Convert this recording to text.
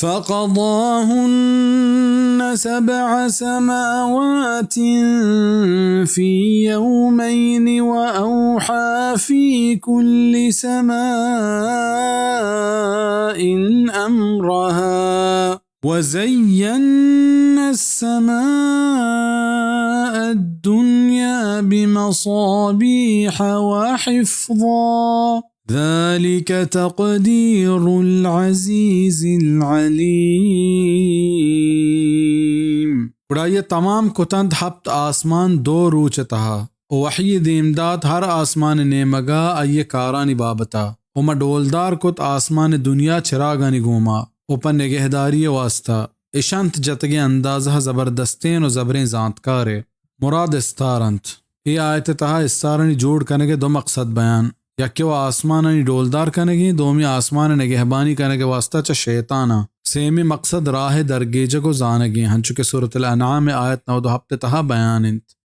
فقضاهن سبع سماوات في يومين وأوحى في كل سماء أمرها وزينا السماء الدنيا بمصابيح وحفظا ذلك تقدير العزيز العليم۔ گڑا آئی ءَ تمام کتنت ہپت آسمان دو روچ ءِ تہا، و وحی دیم دات ہر آسمان ءِ نیمگ ءَ آئی ءِ کارانی بابت ءَ، و ما ڈولدار کت آسمان ءِ دنیا چراگانی گوما، و پہ نگہداری ءِ واستا اشانت جتگیں اندازہ زبردستیں و زبریں زانتکارے۔ مراد استار انت۔ اے آیت ءِ تہا استارانی جوڑ کنگ ءِ دو مقصد بیان، یکے و آسمانانی ڈولدار کنگیں، دومی آسمان ءِ نگہبانی کنگ ءِ واستا چہ شیطاناں، سیمی مقصد راہ ءِ درگیجگ و زانگیں، ہنچو کہ سورۃ الانعام ءِ آیت نود و ہپت ءِ تہا بیان انت۔